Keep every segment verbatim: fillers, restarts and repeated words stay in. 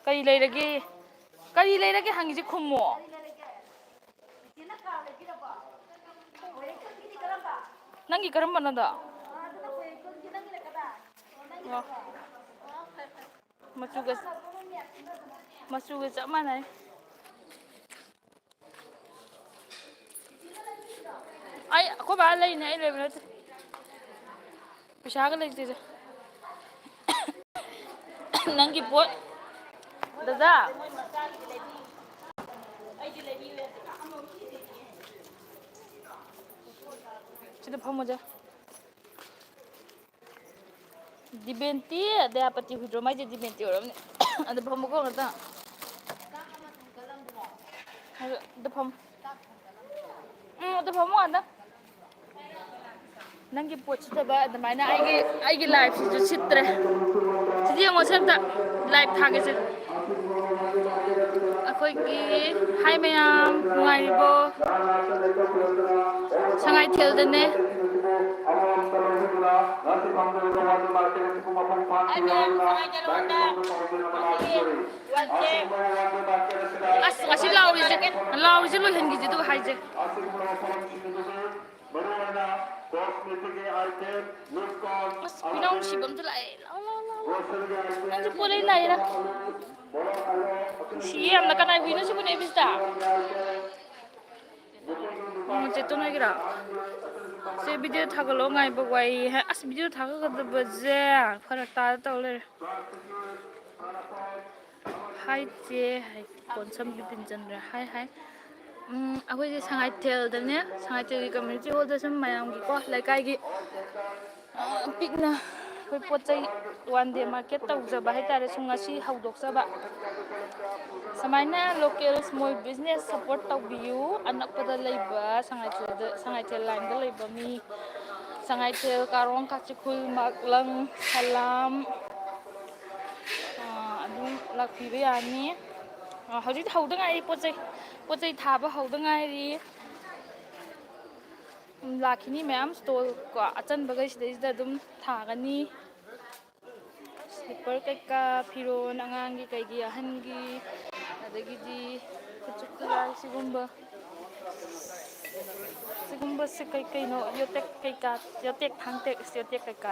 ꯀꯔꯤ ꯂꯩꯔꯒꯦ? ꯀꯔꯤ ꯂꯩꯔꯒꯦ ꯍꯪꯉꯤꯁꯦ ꯈꯨꯝꯃꯣ꯫ ꯅꯪꯒꯤ ꯀꯔꯝꯕꯅꯣꯗꯣ? ꯑꯣ꯫ ꯃꯆꯨꯒ, ꯃꯆꯨꯒ ꯆꯞ ꯃꯥꯟꯅꯩ꯫ ꯑꯩ, ꯑꯩꯈꯣꯏ ꯕꯥ ꯂꯩꯅꯦ, ꯑꯩ ꯂꯩꯕ ꯅꯠꯇꯦ꯫ ꯄꯩꯁꯥꯒ ꯂꯩꯇꯦꯗ꯫ ꯅꯪꯒꯤ ꯄꯣꯠ, ꯗꯗꯥ꯫ ꯁꯤꯗ ꯐꯝꯃꯁꯦ꯫ ꯗꯤꯕꯦꯟꯇꯤ, ꯗꯌꯥꯄꯇꯤ ꯍꯨꯏꯗ꯭ꯔꯣꯝ ꯍꯥꯏꯁꯦ ꯗꯤꯕꯦꯟꯇꯤ ꯑꯣꯏꯔꯝꯅꯤ꯫ ꯑꯗ ꯐꯝꯃꯨꯀꯣ ꯉꯥꯛꯇꯪ꯫ ꯑꯗ, ꯑꯗ ꯐꯝꯃꯨ꯫ ꯎꯝ, ꯑꯗ ꯐꯝꯃꯨ ꯑꯥꯗ꯫ ꯅꯪꯒꯤ ꯄꯣꯠ ꯁꯤꯠꯇꯕ ꯑꯗꯨꯃꯥꯏꯅ ꯑꯩꯒꯤ, ꯑꯩꯒꯤ ꯂꯥꯏꯐꯁꯤꯁꯨ ꯁꯤꯠꯇ꯭ꯔꯦ꯫ ꯁꯤꯗꯤ ꯌꯦꯡꯉꯣ, ꯁꯤ ꯑꯝꯇ ꯂꯥꯏꯐ ꯊꯥꯒꯦꯁꯦ꯫ ꯑꯩꯈꯣꯏꯒꯤ, ꯍꯥꯏ ꯃꯌꯥꯝ, ꯅꯨꯡꯉꯥꯏꯔꯤꯕꯣ? ꯁꯉꯥꯏꯊꯦꯜꯗꯅꯦ꯫ ꯑꯁ, ꯉꯁꯤ ꯂꯥꯎꯔꯤꯁꯦ, ꯂꯥꯎꯔꯤꯁꯦ ꯂꯣꯏꯍꯟꯈꯤꯁꯦ ꯑꯗꯨꯒ ꯍꯥꯏꯁꯦ꯫ ꯑꯁ, ꯍꯨꯏꯅꯥꯎ ꯅꯨꯡꯁꯤꯕ ꯑꯝꯁꯨ ꯂꯥꯛꯑꯦ꯫ ꯂꯥꯎ, ꯂꯥꯎ, ꯂꯥꯎ, ꯂꯥꯎ꯫ ꯅꯪꯁꯨ ꯄꯣꯠ ꯂꯩ ꯂꯥꯛꯏꯔꯥ? ꯅꯨꯡꯁꯤꯌꯦ ꯌꯥꯝꯅ꯫ ꯀꯅꯥꯏ ꯍꯨꯏꯅꯣ ꯁꯤꯕꯨ, ꯅꯦꯕꯤꯁꯇ? ꯎꯝ, ꯆꯦꯇꯣꯟ ꯍꯣꯏꯒꯤꯔꯣ? ꯆꯦ, ꯚꯤꯗꯤꯑꯣ ꯊꯥꯒꯠꯂꯛꯑꯣ, ꯉꯥꯏꯕ ꯋꯥꯏ ꯍꯥꯏ꯫ ꯑꯁ, ꯚꯤꯗꯤꯑꯣ ꯊꯥꯒꯠꯀꯗꯕꯁꯦ ꯐꯔꯛ ꯇꯥꯗ ꯇꯧ ꯂꯩꯔꯦ꯫ ꯍꯥꯏ ꯆꯦ, ꯍꯥꯏ ꯀꯣꯟꯁꯝ ꯕꯤꯄꯤꯟ ꯆꯟꯗ꯭ꯔ, ꯍꯥꯏ, ꯍꯥꯏ꯫ ꯎꯝ, ꯑꯩꯈꯣꯏꯁꯦ ꯁꯉꯥꯏꯊꯦꯜꯗꯅꯦ, ꯁꯉꯥꯏꯊꯦꯜꯒꯤ ꯀꯝꯃ꯭ꯌꯨꯅꯤꯇꯤ ꯍꯣꯜꯗ ꯁꯨꯝ ꯃꯌꯥꯝꯒꯤꯀꯣ, ꯂꯩꯀꯥꯏꯒꯤ, ꯑ, ꯄꯤꯛꯅ ꯑꯩꯈꯣꯏ ꯄꯣꯠ ꯆꯩ ꯋꯥꯟ ꯗꯦ ꯃꯥꯔꯀꯦꯠ ꯇꯧꯖꯕ ꯍꯥꯏꯇꯥꯔꯦ, ꯁꯨꯝ ꯉꯁꯤ ꯍꯧꯗꯣꯛꯆꯕ꯫ ꯁꯨꯃꯥꯏꯅ ꯂꯣꯀꯦꯜ ꯁ꯭ꯃꯣꯜ ꯕꯤꯖꯤꯅꯦꯁ ꯁꯞꯄꯣꯔꯠ ꯇꯧꯕꯤꯌꯨ, ꯑꯅꯛꯄꯗ ꯂꯩꯕ ꯁꯉꯥꯏꯊꯦꯜꯗ, ꯁꯉꯥꯏꯊꯦꯜ ꯂꯥꯏꯟꯗ ꯂꯩꯕ ꯃꯤ, ꯁꯉꯥꯏꯊꯦꯜ, ꯀꯥꯔꯣꯡ, ꯀꯥꯆꯤꯈꯨꯜ, ꯃꯥꯛꯂꯪ, ꯁꯂꯥꯝ, ꯑ, ꯑꯗꯨꯝ ꯂꯥꯛꯄꯤꯕ ꯌꯥꯅꯤ꯫ ꯑ, ꯍꯧꯖꯤꯛ ꯍꯧꯗ ꯉꯥꯏꯔꯤ, ꯄꯣꯠ ꯆꯩ, ꯄꯣꯠ ꯆꯩ ꯊꯥꯕ ꯍꯧꯗ ꯉꯥꯏꯔꯤ꯫ ꯂꯥꯛꯈꯤꯅꯤ ꯃꯌꯥꯝ ꯁ꯭ꯇꯣꯜ ꯀꯣ, ꯑꯆꯟꯕꯈꯩ ꯁꯤꯗꯩꯁꯤꯗ ꯑꯗꯨꯝ ꯊꯥꯒꯅꯤ꯫ ꯁ꯭ꯂꯤꯄꯔ ꯀꯩꯀꯥ, ꯐꯤꯔꯣꯟ, ꯑꯉꯥꯡꯒꯤ ꯀꯩꯒꯤ, ꯑꯍꯟꯒꯤ, ꯑꯗꯒꯤꯗꯤ ꯈꯨꯠꯁꯨ ꯈꯨꯠꯂꯥꯏ ꯁꯤꯒꯨꯝꯕ, ꯁꯤꯒꯨꯝꯕꯁꯦ ꯀꯩ ꯀꯩꯅꯣ, ꯌꯣꯇꯦꯛ ꯀꯩꯀꯥ, ꯌꯣꯇꯦꯛ ꯊꯥꯡꯇꯦꯛ, ꯌꯣꯇꯦꯛ ꯀꯩꯀꯥ꯫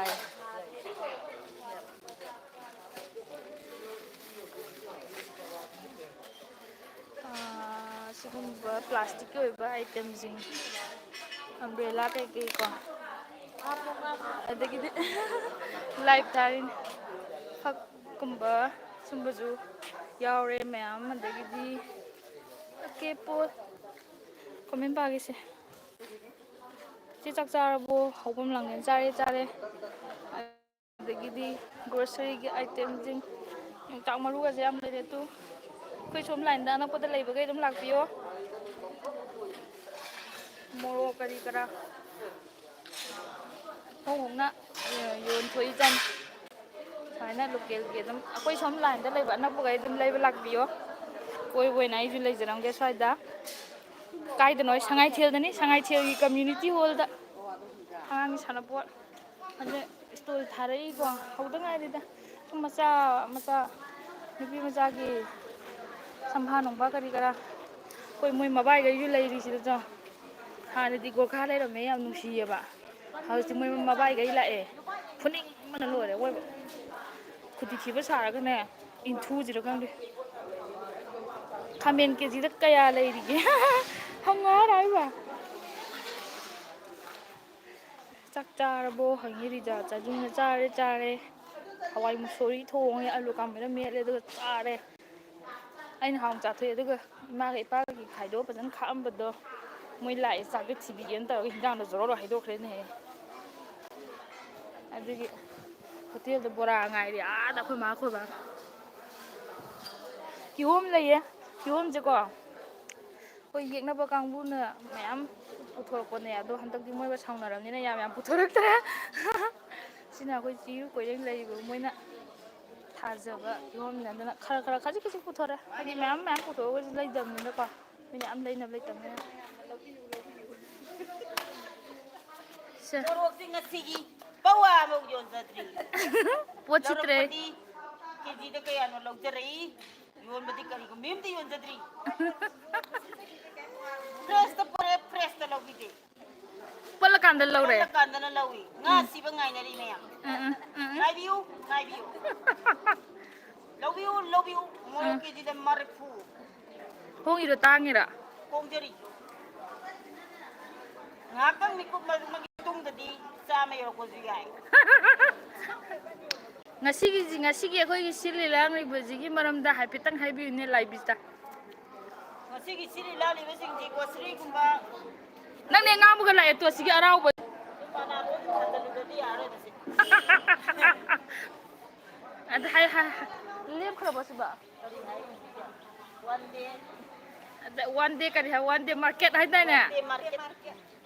ꯑꯥ, ꯁꯤꯒꯨꯝꯕ ꯄ꯭ꯂꯥꯁꯇꯤꯛꯀꯤ ꯑꯣꯏꯕ ꯑꯥꯏꯇꯦꯝꯁꯤꯡ, ꯑꯝꯕ꯭ꯔꯦꯂꯥ ꯀꯩꯀꯩ ꯀꯣ, ꯑꯗꯒꯤꯗꯤ ꯂꯥꯏꯞ ꯊꯥꯔꯤꯅꯤ, ꯐꯛꯀꯨꯝꯕ ꯁꯨꯝꯕꯁꯨ ꯌꯥꯎꯔꯦ ꯃꯌꯥꯝ꯫ ꯑꯗꯒꯤꯗꯤ ꯑꯀꯦ ꯄꯣꯠ, ꯀꯣꯃꯦꯟ ꯄꯥꯒꯦꯁꯦ꯫ ꯆꯦ ꯆꯥꯛ ꯆꯥꯔꯕꯣ? ꯍꯧꯕꯝ ꯂꯥꯡꯂꯦꯟ ꯆꯥꯔꯦ, ꯆꯥꯔꯦ꯫ ꯑꯗꯒꯤꯗꯤ ꯒ꯭ꯔꯣꯁꯔꯤꯒꯤ ꯑꯥꯏꯇꯦꯝꯁꯤꯡ, ꯌꯣꯡꯆꯥꯛ ꯃꯔꯨꯒꯁꯦ ꯌꯥꯝ ꯂꯩꯔꯦ ꯇꯨ꯫ ꯑꯩꯈꯣꯏ ꯁꯣꯝ ꯂꯥꯏꯟꯗ ꯑꯅꯛꯄꯗ ꯂꯩꯕꯈꯩ ꯑꯗꯨꯝ ꯂꯥꯛꯄꯤꯌꯣ꯫ ꯃꯣꯔꯣꯛ ꯀꯔꯤ ꯀꯔꯥ ꯍꯣꯡ ꯍꯣꯡꯅ, ꯑ, ꯌꯣꯟꯊꯣꯛꯏ ꯖꯥꯠꯅꯤ꯫ ꯁꯨꯃꯥꯏꯅ ꯂꯣꯀꯦꯜꯒꯤ ꯑꯗꯨꯝ ꯑꯩꯈꯣꯏ ꯁꯣꯝ ꯂꯥꯏꯟꯗ ꯂꯩꯕ ꯑꯅꯛꯄꯈꯩ ꯑꯗꯨꯝ ꯂꯩꯕ ꯂꯥꯛꯄꯤꯌꯣ꯫ ꯀꯣꯏꯕ ꯑꯣꯏꯅ ꯑꯩꯁꯨ ꯂꯩꯖꯔꯝꯒꯦ ꯁ꯭ꯋꯥꯏꯗ꯫ ꯀꯥꯏꯗꯅꯣ? ꯁꯉꯥꯏꯊꯦꯜꯗꯅꯤ, ꯁꯉꯥꯏꯊꯦꯜꯒꯤ ꯀꯝꯃ꯭ꯌꯨꯅꯤꯇꯤ ꯍꯣꯜꯗ꯫ ꯑꯉꯥꯡꯒꯤ ꯁꯥꯟꯅꯄꯣꯠ꯫ ꯑꯗꯨ ꯁ꯭ꯇꯣꯜ ꯊꯥꯔꯛꯏꯀꯣ, ꯍꯧꯗ ꯉꯥꯏꯔꯤꯗ꯫ ꯁꯨꯝ ꯃꯆꯥ ꯃꯆꯥ, ꯅꯨꯄꯤ ꯃꯆꯥꯒꯤ ꯁꯝꯐꯥ ꯅꯨꯡꯐꯥ ꯀꯔꯤ ꯀꯔꯥ꯫ ꯑꯩꯈꯣꯏ ꯃꯣꯏ ꯃꯕꯥꯏꯈꯩꯁꯨ ꯂꯩꯔꯤꯁꯤꯗꯁꯨ꯫ ꯍꯥꯟꯅꯗꯤ ꯒꯣꯔꯈꯥ ꯂꯩꯔꯝꯃꯦ, ꯌꯥꯝ ꯅꯨꯡꯁꯤꯌꯦꯕ꯫ ꯍꯧꯖꯤꯛꯇꯤ ꯃꯣꯏ ꯃꯕꯥꯏꯈꯩ ꯂꯥꯛꯑꯦ꯫ ꯐꯨꯅꯤꯡꯕꯅ ꯂꯣꯏꯔꯦ ꯑꯋꯣꯏꯕ꯫ ꯈꯨꯗꯤ ꯊꯤꯕ ꯁꯥꯔꯒꯅꯦ, ꯏꯟꯊꯨꯁꯤꯔ ꯈꯪꯗꯦ꯫ ꯈꯥꯃꯦꯟ ꯀꯦꯖꯤꯗ ꯀꯌꯥ ꯂꯩꯔꯤꯒꯦ? ꯍꯪꯉꯣ ꯍꯥꯏꯔꯣ ꯍꯥꯏꯕ? ꯆꯥꯛ ꯆꯥꯔꯕꯣ ꯍꯪꯉꯤ ꯔꯤꯖꯥ꯫ ꯆꯥꯖꯤꯡꯅ ꯆꯥꯔꯦ, ꯆꯥꯔꯦ꯫ ꯍꯋꯥꯏ ꯃꯨꯁꯣꯔꯤ ꯊꯣꯡꯉꯦ, ꯑꯂꯨ ꯀꯥꯡꯃꯦꯠ ꯑꯃ ꯃꯦꯠꯂꯦ, ꯑꯗꯨꯒ ꯆꯥꯔꯦ꯫ ꯑꯩꯅ ꯍꯥꯎꯅ ꯆꯥꯊꯣꯛꯑꯦ꯫ ꯑꯗꯨꯒ ꯏꯃꯥꯒ ꯏꯄꯥꯒꯤ ꯈꯥꯏꯗꯣꯛꯑ ꯐꯖꯅ ꯈꯥꯛꯑꯝꯕꯗꯣ, ꯃꯣꯏ ꯂꯥꯛꯑꯦ, ꯆꯥꯛꯇꯣ ꯊꯤꯕꯤꯒꯦꯅ ꯇꯧꯔꯒ ꯍꯤꯟꯖꯥꯡꯗꯣ ꯖꯣꯔꯣ ꯖꯣꯔꯣ ꯍꯩꯗꯣꯛꯈ꯭ꯔꯦꯅꯦꯍꯦ꯫ ꯑꯗꯨꯒꯤ ꯍꯣꯇꯦꯜꯗ ꯕꯣꯔꯥ ꯉꯥꯏꯔꯤ ꯑꯥꯗ ꯑꯩꯈꯣꯏ ꯃꯥ ꯑꯩꯈꯣꯏ ꯕꯥ꯫ ꯀꯤꯍꯣꯝ ꯂꯩꯌꯦ꯫ ꯀꯤꯍꯣꯝꯁꯦꯀꯣ, ꯑꯩꯈꯣꯏ ꯌꯦꯛꯅꯕ ꯀꯥꯡꯕꯨꯅ ꯃꯌꯥꯝ ꯄꯨꯊꯣꯔꯛꯄꯅꯦ, ꯑꯗꯣ ꯍꯟꯗꯛꯇꯤ ꯃꯣꯏꯒ ꯁꯥꯎꯅꯔꯕꯅꯤꯅ ꯌꯥꯝ ꯌꯥꯝ ꯄꯨꯊꯣꯔꯛꯇ꯭ꯔꯦ꯫ ꯁꯤꯅ ꯑꯩꯈꯣꯏ ꯆꯤꯔꯨ ꯀꯣꯏꯔꯦꯡ ꯂꯩꯔꯤꯕ ꯃꯣꯏꯅ ꯊꯥꯖꯕ ꯀꯤꯍꯣꯝꯅꯦ, ꯑꯗꯨꯅ ꯈꯔ ꯈꯔ ꯈꯖꯤꯛ ꯈꯖꯤꯛ ꯄꯨꯊꯣꯔꯛꯑꯦ, ꯍꯥꯏꯗꯤ ꯃꯌꯥꯝ ꯃꯌꯥꯝ ꯄꯨꯊꯣꯛꯑꯒꯁꯨ ꯂꯩꯇꯕꯅꯤꯅꯀꯣ, ꯃꯤ ꯃꯌꯥꯝ ꯂꯩꯅꯕ ꯂꯩꯇꯕꯅꯤꯅ꯫ ꯃꯣꯔꯣꯛꯁꯤ ꯉꯁꯤꯒꯤ ꯄꯋꯥ ꯑꯃꯐꯥꯎ ꯌꯣꯟꯖꯗ꯭ꯔꯤ꯫ ꯄꯣꯠ ꯁꯤꯠꯇ꯭ꯔꯦ꯫ ꯂꯧꯔꯛꯄꯗꯤ ꯀꯦꯖꯤꯗ ꯀꯌꯥꯅꯣ ꯂꯧꯖꯔꯛꯏ, ꯌꯣꯟꯕꯗꯤ ꯀꯔꯤꯒꯨꯝꯕ ꯑꯝꯇ ꯌꯣꯟꯖꯗ꯭ꯔꯤ꯫ ꯐ꯭ꯔꯦꯁꯇ ꯄꯨꯔꯛꯑꯦ, ꯐ꯭ꯔꯦꯁꯇ ꯂꯧꯕꯤꯗꯦ꯫ ꯄꯠꯂꯀꯥꯟꯗ ꯂꯧꯔꯦ꯫ ꯄꯠꯂꯀꯥꯟꯗꯅ ꯂꯧꯏ꯫ ꯉꯥ ꯁꯤꯕ ꯉꯥꯏꯅꯔꯤ ꯃꯌꯥꯝ꯫ ꯎꯝ, ꯎꯝ, ꯎꯝ, ꯎꯝ꯫ ꯉꯥꯏꯕꯤꯌꯨ, ꯉꯥꯏꯕꯤꯌꯨ꯫ ꯂꯧꯕꯤꯌꯨ, ꯂꯧꯕꯤꯌꯨ꯫ ꯃꯣꯔꯣꯛ ꯎꯝ꯫ ꯀꯦꯖꯤꯗ ꯃꯔꯤꯐꯨ꯫ ꯍꯣꯡꯉꯤꯔꯣ, ꯇꯥꯡꯉꯤꯔꯣ? ꯍꯣꯡꯖꯔꯤ꯫ ꯉꯥꯏꯍꯥꯛꯇꯪ ꯃꯤꯀꯨꯞ ꯃꯗꯨꯃꯒꯤ ꯇꯨꯡꯗꯗꯤ ꯆꯥꯝꯃ ꯌꯧꯔꯛꯄꯁꯨ ꯌꯥꯏ꯫ ꯉꯁꯤꯒꯤ, ꯉꯁꯤꯒꯤ ꯑꯩꯈꯣꯏꯒꯤ ꯁꯤꯜꯂꯤ ꯂꯥꯡꯂꯤꯕꯁꯤꯒꯤ ꯃꯔꯝꯗ ꯍꯥꯏꯐꯦꯠꯇꯪ ꯍꯥꯏꯕꯤꯌꯨꯅꯦ, ꯂꯥꯏꯕꯤꯁꯇ꯫ ꯉꯁꯤꯒꯤ ꯁꯤꯜꯂꯤ ꯂꯥꯡꯂꯤꯕꯁꯤꯡꯁꯤ ꯒ꯭ꯔꯣꯁꯔꯤꯒꯨꯝꯕ ꯅꯪꯅꯦ ꯉꯥꯡꯕꯒ ꯂꯥꯛꯑꯦ ꯇꯣ, ꯑꯁꯤꯒꯤ ꯑꯔꯥꯎꯕ꯫ ꯄꯅꯥꯗꯣ ꯑꯗꯨꯝ ꯊꯥꯖꯤꯜꯂꯨꯗ꯭ꯔꯗꯤ ꯌꯥꯔꯔꯣꯏ ꯃꯁꯤ꯫ ꯑꯗ ꯍꯥꯏ, ꯍꯥꯏ, ꯍꯥꯏ꯫ ꯂꯦꯞꯈ꯭ꯔꯕꯣ ꯁꯤꯕꯣ? ꯀꯔꯤ ꯍꯥꯏ? One day꯫ ꯑꯗ one day ꯀꯔꯤ ꯍꯥꯏ? One day market ꯍꯥꯏꯗꯥꯏꯅꯦ? One day market꯫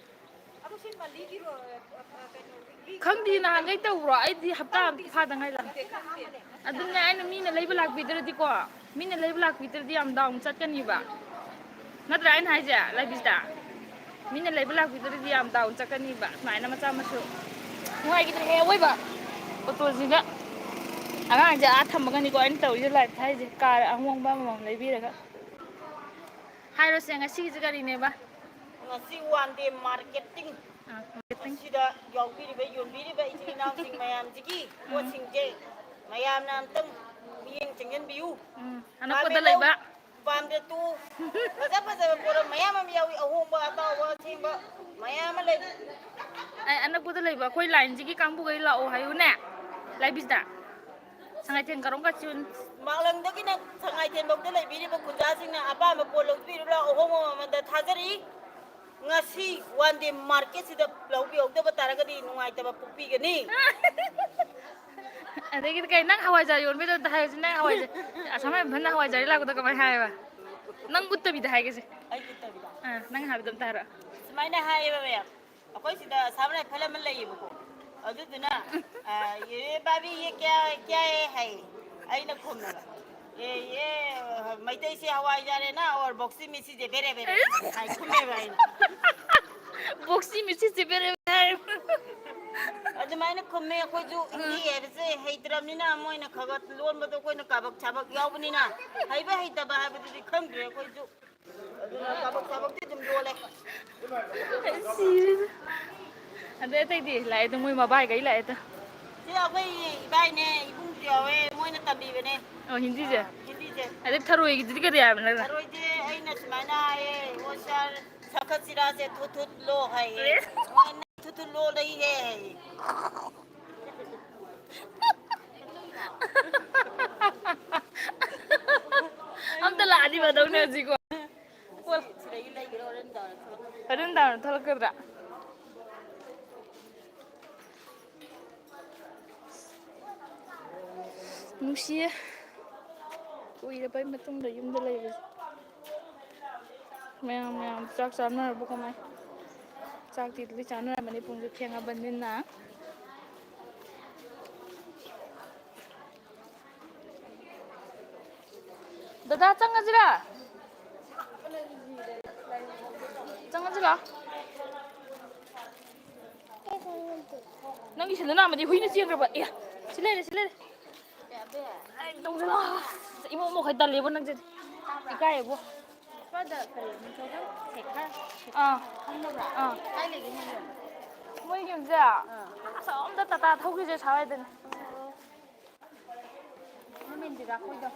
ꯑꯗꯨ ꯁꯤ ꯃꯜꯂꯤꯒꯤꯔꯣ, ꯑ, ꯑ, ꯀꯩꯅꯣ, ꯋꯤꯛꯂꯤ ꯈꯪꯗꯦ, ꯅꯍꯥꯟꯈꯩ ꯇꯧꯕ꯭ꯔꯣ? ꯑꯩꯗꯤ ꯍꯞꯇꯥ ꯑꯃ ꯐꯥꯗ ꯉꯥꯏꯔꯤ꯫ ꯈꯪꯗꯦ, ꯈꯪꯗꯦ꯫ ꯑꯗꯨꯅꯦ ꯑꯩꯅ ꯃꯤꯅ ꯂꯩꯕ ꯂꯥꯛꯄꯤꯗ꯭ꯔꯗꯤꯀꯣ, ꯃꯤꯅ ꯂꯩꯕ ꯂꯥꯛꯄꯤꯗ꯭ꯔꯗꯤ ꯌꯥꯝ down ꯆꯠꯀꯅꯤꯕ꯫ ꯅꯠꯇ꯭ꯔꯥ ꯑꯩꯅ ꯍꯥꯏꯁꯦ, ꯂꯥꯏꯕꯤꯁꯇ? ꯃꯤꯅ ꯂꯩꯕ ꯂꯥꯛꯄꯤꯗ꯭ꯔꯗꯤ ꯌꯥꯝ down ꯆꯠꯀꯅꯤꯕ, ꯁꯨꯃꯥꯏꯅ ꯃꯆꯥ ꯃꯁꯨ꯫ ꯅꯨꯡꯉꯥꯏꯈꯤꯗ꯭ꯔꯦꯍꯦ ꯑꯋꯣꯏꯕ꯫ ꯑꯣꯇꯣꯁꯤꯒ ꯑꯉꯥꯡꯁꯦ ꯑꯥ ꯊꯝꯃꯒꯅꯤꯀꯣ ꯑꯩꯅ ꯇꯧꯔꯤꯁꯦ live ꯊꯥꯏꯁꯦ, car ꯑꯍꯣꯡꯕ ꯑꯃꯃꯝ ꯂꯩꯕꯤꯔꯒ꯫ ꯍꯥꯏꯔꯣꯁꯦ, ꯉꯁꯤꯒꯤꯁꯦ ꯀꯔꯤꯅꯦꯕ? ꯉꯁꯤ one day marketing꯫ ꯑꯥ, marketing꯫ ꯃꯁꯤꯗ ꯌꯥꯎꯕꯤꯔꯤꯕ, ꯌꯣꯟꯕꯤꯔꯤꯕ ꯏꯆꯤꯜ ꯏꯅꯥꯎꯁꯤꯡ ꯃꯌꯥꯝꯁꯤꯒꯤ ꯎꯝ꯫ ꯄꯣꯠꯁꯤꯡꯁꯦ ꯃꯌꯥꯝꯅ ꯑꯝꯇꯪ ꯃꯤꯠꯌꯦꯡ ꯆꯪꯍꯟꯕꯤꯌꯨ꯫ ꯎꯝ, ꯑꯅꯛꯄꯗ ꯄꯥꯝꯃꯦ ꯂꯩꯕ꯫ ꯂꯧ, ꯄꯥꯝꯗꯦ ꯇꯣꯛꯎ꯫ ꯐꯖ ꯐꯖꯕ ꯄꯣꯠ ꯃꯌꯥꯝ ꯑꯃ ꯌꯥꯎꯏ, ꯑꯍꯣꯡꯕ, ꯑꯇꯥꯎꯕ, ꯑꯁꯦꯡꯕ ꯃꯌꯥꯝ ꯑꯃ ꯂꯩ꯫ ꯑꯩ ꯑꯅꯛꯄꯗ ꯂꯩꯕ ꯑꯩꯈꯣꯏ lineꯁꯤꯒꯤ ꯀꯥꯡꯕꯨꯈꯩ ꯂꯥꯛꯑꯣ ꯍꯥꯏꯌꯨꯅꯦ, ꯂꯥꯏꯕꯤꯁꯇ꯫ ꯁꯉꯥꯏꯊꯦꯜ ꯀꯔꯣꯝ ꯀꯥꯆꯤꯟ꯫ ꯃꯥꯛꯂꯪꯗꯒꯤꯅ ꯁꯉꯥꯏꯊꯦꯜꯐꯥꯎꯗ ꯂꯩꯕꯤꯔꯤꯕ ꯈꯨꯟꯖꯥꯁꯤꯡꯅ ꯑꯄꯥꯝꯕ ꯄꯣꯠ ꯂꯧꯕꯤꯔꯨ ꯂꯥꯎ, ꯑꯍꯣꯡꯕ ꯃꯃꯜꯗ ꯊꯥꯖꯔꯤ꯫ ꯉꯁꯤ one day marketꯁꯤꯗ ꯂꯧꯕꯤꯍꯧꯗꯕ ꯇꯥꯔꯒꯗꯤ ꯅꯨꯡꯉꯥꯏꯇꯕ ꯄꯣꯛꯄꯤꯒꯅꯤ꯫ ꯑꯗꯒꯤꯗꯤ ꯀꯩ, ꯅꯪ ꯍꯋꯥꯏꯖꯥꯔ ꯌꯣꯟꯕꯩꯗꯣ ꯑꯝꯇ ꯍꯥꯏꯌꯨꯁꯦ, ꯅꯪ ꯍꯋꯥꯏꯖꯥꯔ, ꯑꯁꯥꯝ ꯔꯥꯏꯐꯜꯅ ꯍꯋꯥꯏꯖꯥꯔ ꯂꯥꯛꯄꯗꯣ ꯀꯃꯥꯏꯅ ꯍꯥꯏꯌꯦꯕ? ꯅꯪ ꯎꯠꯇꯕꯤꯗ ꯍꯥꯏꯒꯦꯁꯦ꯫ ꯑꯩ ꯎꯠꯇꯕꯤꯗ? ꯑꯥ, ꯅꯪ ꯍꯥꯏꯕꯗꯣ ꯑꯝꯇ ꯍꯥꯏꯔꯛꯑꯣ꯫ ꯁꯨꯃꯥꯏꯅ ꯍꯥꯏꯌꯦꯕ ꯃꯌꯥꯝ, ꯑꯩꯈꯣꯏ ꯁꯤꯗ ꯑꯁꯥꯝ ꯔꯥꯏꯐꯜ ꯑꯃ ꯂꯩꯌꯦꯕꯀꯣ, ꯑꯗꯨꯗꯨꯅ, ꯑ, "ये भाभी, ये क्या, क्या है?" ꯍꯥꯏ꯫ ꯑꯩꯅ ꯈꯨꯝꯃꯦꯕ, "ये, ये, ꯃꯩꯇꯩꯁꯦ ꯍꯋꯥꯏꯖꯥꯔꯦꯅ, और ꯕꯣꯛꯁꯤ ꯃꯤꯁꯤꯁꯦ ꯕꯦꯔꯦ ꯕꯦꯔꯦ" ꯍꯥꯏ ꯈꯨꯝꯃꯦꯕ ꯑꯩꯅ꯫ ꯕꯣꯛꯁꯤ ꯃꯤꯁꯤꯁꯦ ꯕꯦꯔꯦ ꯕꯦꯔꯦ ꯍꯥꯏ꯫ ꯑꯗꯨꯃꯥꯏꯅ ꯈꯨꯝꯃꯦ꯫ ꯑꯩꯈꯣꯏꯁꯨ ꯍꯤꯟꯗꯤ ꯍꯥꯏꯕꯁꯦ ꯍꯩꯇ꯭ꯔꯕꯅꯤꯅ, ꯃꯣꯏꯅ ꯈꯔ ꯈꯔ ꯂꯣꯟꯕꯗꯣ ꯑꯩꯈꯣꯏꯅ ꯀꯥꯕꯛ ꯁꯥꯕꯛ ꯌꯥꯎꯕꯅꯤꯅ, ꯍꯩꯕ ꯍꯩꯇꯕ ꯍꯥꯏꯕꯗꯨꯗꯤ ꯈꯪꯗ꯭ꯔꯦ ꯑꯩꯈꯣꯏꯁꯨ꯫ ꯑꯗꯨꯅ ꯀꯥꯕꯛ ꯁꯥꯕꯛꯇꯤ ꯑꯗꯨꯝ ꯂꯣꯜꯂꯦ꯫ ꯁꯤꯔꯦꯗ꯫ ꯑꯗꯩ ꯑꯇꯩꯗꯤ ꯂꯥꯛꯑꯦꯗ, ꯃꯣꯏ ꯃꯕꯥꯏꯈꯩ ꯂꯥꯛꯑꯦꯗ꯫ ꯁꯤ ꯑꯩꯈꯣꯏ ꯏꯕꯥꯏꯅꯦ, ꯏꯕꯨꯡꯁꯨ ꯌꯥꯎꯋꯦ, ꯃꯣꯏꯅ ꯇꯝꯕꯤꯕꯅꯦ꯫ ꯑꯣ, ꯍꯤꯟꯗꯤꯁꯦ? ꯑꯥ, ꯍꯤꯟꯗꯤꯁꯦ꯫ ꯑꯗꯩ ꯊꯔꯣꯏꯒꯤꯗꯨꯗꯤ ꯀꯔꯤ ꯍꯥꯏꯕ ꯅꯪꯅ? ꯊꯔꯣꯏꯁꯦ ꯑꯩꯅ ꯁꯨꯃꯥꯏꯅ ꯍꯥꯏꯌꯦ, "ꯑꯣ ꯁꯥꯔ, ꯁꯥꯈꯠꯁꯤꯔꯥꯁꯦ ꯊꯨꯠ ꯊꯨꯠ ꯂꯣ" ꯍꯥꯏꯌꯦ꯫ ꯑꯦ? ꯃꯣꯏꯅ ꯊꯨꯠ ꯊꯨꯠ ꯂꯣ ꯂꯩꯔꯦ ꯍꯥꯏꯌꯦ꯫ ꯑꯝꯇ ꯂꯥꯛꯑꯗꯤ ꯐꯗꯧꯅꯦ ꯍꯧꯖꯤꯛꯀꯣ꯫ ꯍꯣꯔꯦꯟ ꯇꯧꯔ ꯊꯣꯛꯂꯛꯀꯗ꯭ꯔꯥ? ꯅꯨꯡꯁꯤꯌꯦ꯫ ꯀꯨꯏꯔꯕꯩ ꯃꯇꯨꯡꯗ ꯌꯨꯝꯗ ꯂꯩꯕꯁꯦ꯫ ꯃꯌꯥꯝ, ꯃꯌꯥꯝ ꯆꯥꯛ ꯆꯥꯅꯔꯕꯣ ꯀꯃꯥꯏ? ꯆꯥꯛꯇꯤ ꯂꯣꯏ ꯆꯥꯅꯔꯝꯃꯅꯤ, ꯄꯨꯡꯁꯨ ꯊꯦꯡꯉꯕꯅꯤꯅ꯫ ꯗꯗꯥ, ꯆꯪꯉꯁꯤꯔꯥ? ꯆꯪꯉꯁꯤ ꯂꯥꯛꯑꯣ꯫ ꯅꯪꯒꯤ ꯁꯦꯟꯗ ꯅꯥꯝꯃꯗꯤ ꯍꯨꯏꯅ ꯆꯦꯟꯈ꯭ꯔꯕ꯫ ꯑꯦ, ꯁꯤ ꯂꯩꯔꯦ, ꯁꯤ ꯂꯩꯔꯦ꯫ ꯑꯩ ꯇꯧꯗꯅ ꯏꯃꯣꯠ ꯃꯣꯠꯈꯩ ꯇꯜꯂꯦꯕꯣ ꯅꯪꯁꯦ꯫ ꯏꯀꯥꯏꯌꯦꯕꯣ꯫ ꯁ꯭ꯋꯥꯏꯗ ꯀꯔꯤ ꯅꯤꯡꯊꯧꯖꯝ ꯁꯦꯛ ꯈꯔ ꯑꯥ꯫ ꯈꯪꯅꯕ꯭ꯔꯥ? ꯑꯥ꯫ ꯀꯥꯏ ꯂꯩꯒꯦ ꯃꯣꯏ ꯌꯨꯝ? ꯃꯣꯏ ꯌꯨꯝꯁꯦ ꯑꯥ꯫ ꯑꯁꯣꯝꯗ ꯇꯥꯇꯥ ꯊꯧꯈꯤꯁꯦ ꯁ꯭ꯋꯥꯏꯗꯅꯦ꯫ ꯑꯣ꯫ ꯅꯣꯏ ꯃꯦꯟꯗꯤꯔꯥ ꯈꯣꯏꯗꯣ?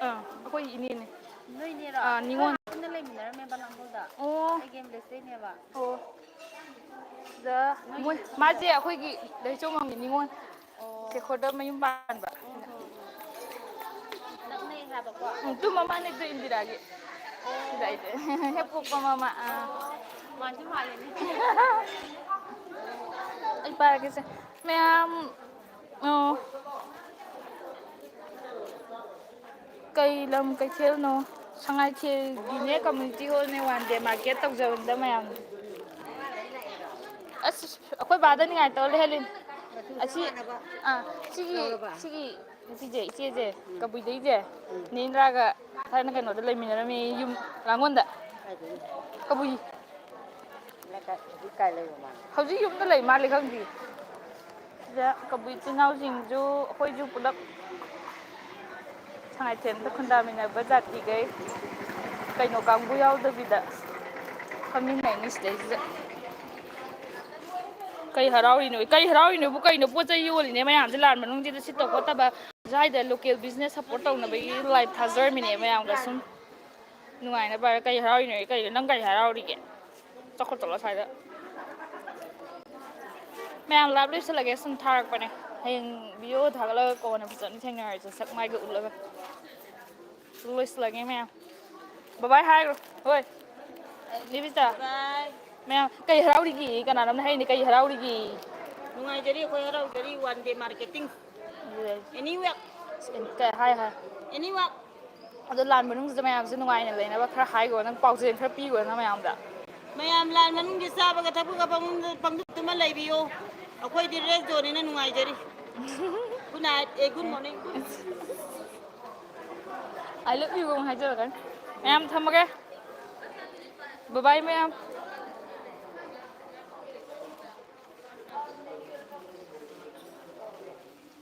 ꯑꯥ, ꯑꯩꯈꯣꯏ ꯏꯅꯦꯅꯦ꯫ ꯅꯣꯏ ꯏꯅꯦꯔꯣ? ꯑꯥ, ꯅꯤꯉꯣꯜ꯫ ꯅꯣꯏ ꯄꯨꯟꯅ ꯂꯩꯃꯤꯟꯅꯔꯝꯃꯦꯕ ꯂꯥꯡꯒꯣꯜꯗ꯫ ꯑꯣ꯫ ꯑꯩ ꯒꯦꯝ ꯂꯦꯁꯇꯩꯅꯦꯕ꯫ ꯑꯣ꯫ ꯗ ꯅꯣꯏ ꯃꯣꯏ, ꯃꯥꯁꯦ ꯑꯩꯈꯣꯏꯒꯤ ꯂꯩꯆꯣꯝꯕꯝꯒꯤ ꯅꯤꯉꯣꯜ꯫ ꯑꯣ꯫ ꯁꯦꯈꯣꯔꯗ ꯃꯌꯨꯝ ꯄꯥꯟꯕ꯫ ꯑꯣ, ꯍꯣ, ꯍꯣ꯫ ꯅꯛꯅꯩ ꯍꯥꯏꯕꯀꯣ꯫ ꯎꯝ, ꯇꯨ ꯃꯃꯥꯅꯦ, ꯇꯨ ꯏꯟꯗꯤꯔꯥꯒꯤ꯫ ꯑꯣ꯫ ꯁꯤꯗ ꯑꯩꯁꯦ꯫ ꯍꯦꯛ ꯄꯣꯛꯄ ꯃꯃꯥ꯫ ꯑꯥ꯫ ꯑꯣ꯫ ꯃꯥꯟꯁꯨ ꯃꯥꯜꯂꯤꯅꯦ꯫ ꯑꯩ ꯄꯥꯔꯒꯦꯁꯦ꯫ ꯃꯌꯥꯝ ꯑꯣ꯫ ꯀꯩ ꯂꯝ ꯀꯩꯊꯦꯜꯅꯣ? ꯁꯉꯥꯏꯊꯦꯜꯒꯤꯅꯦ, community hall ꯅꯦ, one day market ꯇꯧꯖꯕꯅꯤꯗ ꯃꯌꯥꯝ꯫ ꯑꯁ, ꯑꯩꯈꯣꯏ ꯕꯥꯗ ꯅꯤꯡꯉꯥꯏ ꯇꯧꯔ ꯂꯩꯍꯜꯂꯤꯅꯤ꯫ ꯑꯁꯤ, ꯑꯥ, ꯁꯤꯒꯤ, ꯁꯤꯒꯤ ꯅꯨꯄꯤꯁꯦ, ꯏꯆꯦꯁꯦ, ꯀꯕꯨꯏꯗꯩꯁꯦ, ꯅꯦ ꯏꯟꯗ꯭ꯔꯥꯒ ꯊꯥꯏꯅ ꯀꯩꯅꯣꯗ ꯂꯩꯃꯤꯟꯅꯔꯝꯃꯦ, ꯌꯨꯝ ꯂꯥꯡꯒꯣꯜꯗ꯫ ꯀꯕꯨꯏ꯫ ꯍꯧꯖꯤꯛ ꯀꯥꯏ ꯂꯩꯕ ꯃꯥꯅ? ꯍꯧꯖꯤꯛ ꯌꯨꯝꯗ ꯂꯩ ꯃꯥꯜꯂꯦ, ꯈꯪꯗꯦ꯫ ꯁꯤꯗ ꯀꯕꯨꯏ ꯏꯆꯤꯜ ꯏꯅꯥꯎꯁꯤꯡꯁꯨ ꯑꯩꯈꯣꯏꯁꯨ ꯄꯨꯂꯞ ꯁꯉꯥꯏꯊꯦꯜꯗ ꯈꯨꯟꯗꯥꯃꯤꯟꯅꯕ ꯖꯥꯇꯤꯈꯩ, ꯀꯩꯅꯣ ꯀꯥꯡꯕꯨ ꯌꯥꯎꯗꯕꯤꯗ ꯐꯝꯃꯤꯟꯅꯩꯅꯤ ꯁꯤꯗꯩꯁꯤꯗ꯫ ꯀꯩ ꯍꯔꯥꯎꯔꯤꯅꯣ? ꯀꯩ ꯍꯔꯥꯎꯔꯤꯅꯣꯕꯨ ꯀꯩꯅꯣ? ꯄꯣꯠ ꯆꯩ ꯌꯣꯜꯂꯤꯅꯦ ꯃꯌꯥꯝꯁꯦ, ꯂꯥꯟ ꯃꯅꯨꯡꯁꯤꯗ ꯁꯤꯠꯇ ꯈꯣꯠꯇꯕ, ꯁ꯭ꯋꯥꯏꯗ local business support ꯇꯧꯅꯕꯒꯤ live ꯊꯥꯖꯔꯝꯃꯤꯅꯦ ꯃꯌꯥꯝꯒ ꯁꯨꯝ꯫ ꯅꯨꯡꯉꯥꯏꯅ ꯄꯥꯏꯔ ꯀꯩ ꯍꯔꯥꯎꯔꯤꯅꯣ? ꯀꯩꯅꯣ ꯅꯪ ꯀꯩ ꯍꯔꯥꯎꯔꯤꯒꯦ? ꯆꯠꯈ꯭ꯔꯣ ꯆꯠꯂꯣ ꯁ꯭ꯋꯥꯏꯗ꯫ ꯃꯌꯥꯝ live ꯂꯣꯏꯁꯤꯜꯂꯒꯦ ꯁꯨꯝ ꯊꯥꯔꯛꯄꯅꯦ꯫ ꯍꯌꯦꯡ video ꯊꯥꯒꯠꯂꯒ ꯀꯣꯟꯅ ꯐꯖꯅ ꯊꯦꯡꯅꯔꯁꯦ ꯁꯛ ꯃꯥꯏꯒ ꯎꯠꯂꯒ꯫ ꯂꯣꯏꯁꯤꯜꯂꯒꯦ ꯃꯌꯥꯝ꯫ Bye bye ꯍꯥꯏꯈ꯭ꯔꯣ꯫ ꯍꯣꯏ꯫ ꯅꯦꯕꯤꯇꯥ꯫ Bye꯫ ꯃꯌꯥꯝ ꯀꯩ ꯍꯔꯥꯎꯔꯤꯒꯦ? ꯀꯅꯥꯅꯣꯝꯅ ꯍꯥꯏꯅꯦ ꯀꯩ ꯍꯔꯥꯎꯔꯤꯒꯦ? ꯅꯨꯡꯉꯥꯏꯖꯔꯤ, ꯑꯩꯈꯣꯏ ꯍꯔꯥꯎꯖꯔꯤ, one day marketing꯫ ꯑꯗꯨꯗꯩ ꯑꯦꯅꯤ ꯋꯦꯛ꯫ ꯀꯩ ꯍꯥꯏ ꯍꯥꯏ꯫ ꯑꯦꯅꯤ ꯋꯦꯛ꯫ ꯑꯗꯣ ꯂꯥꯟ ꯃꯅꯨꯡꯁꯤꯗ ꯃꯌꯥꯝꯁꯦ ꯅꯨꯡꯉꯥꯏꯅ ꯂꯩꯅꯕ ꯈꯔ ꯍꯥꯏꯈꯣ, ꯅꯪ ꯄꯥꯎꯖꯦꯜ ꯈꯔ ꯄꯤꯈꯣ ꯅꯪ ꯃꯌꯥꯝꯗ꯫ ꯃꯌꯥꯝ ꯂꯥꯟ ꯃꯅꯨꯡꯒꯤ ꯆꯥꯕꯒ ꯊꯛꯄꯒ ꯄꯪ-, ꯄꯪꯇꯨꯝ ꯇꯨꯝꯃ ꯂꯩꯕꯤꯌꯣ꯫ ꯑꯩꯈꯣꯏꯗꯤ red zoneꯅꯤꯅ ꯅꯨꯡꯉꯥꯏꯖꯔꯤ꯫ Good night, A, good morning꯫ I love you ꯑꯃꯨꯛ ꯍꯥꯏꯖꯔꯛꯀꯅꯤ꯫ ꯃꯌꯥꯝ ꯊꯝꯃꯒꯦ꯫ Bye bye ꯃꯌꯥꯝ꯫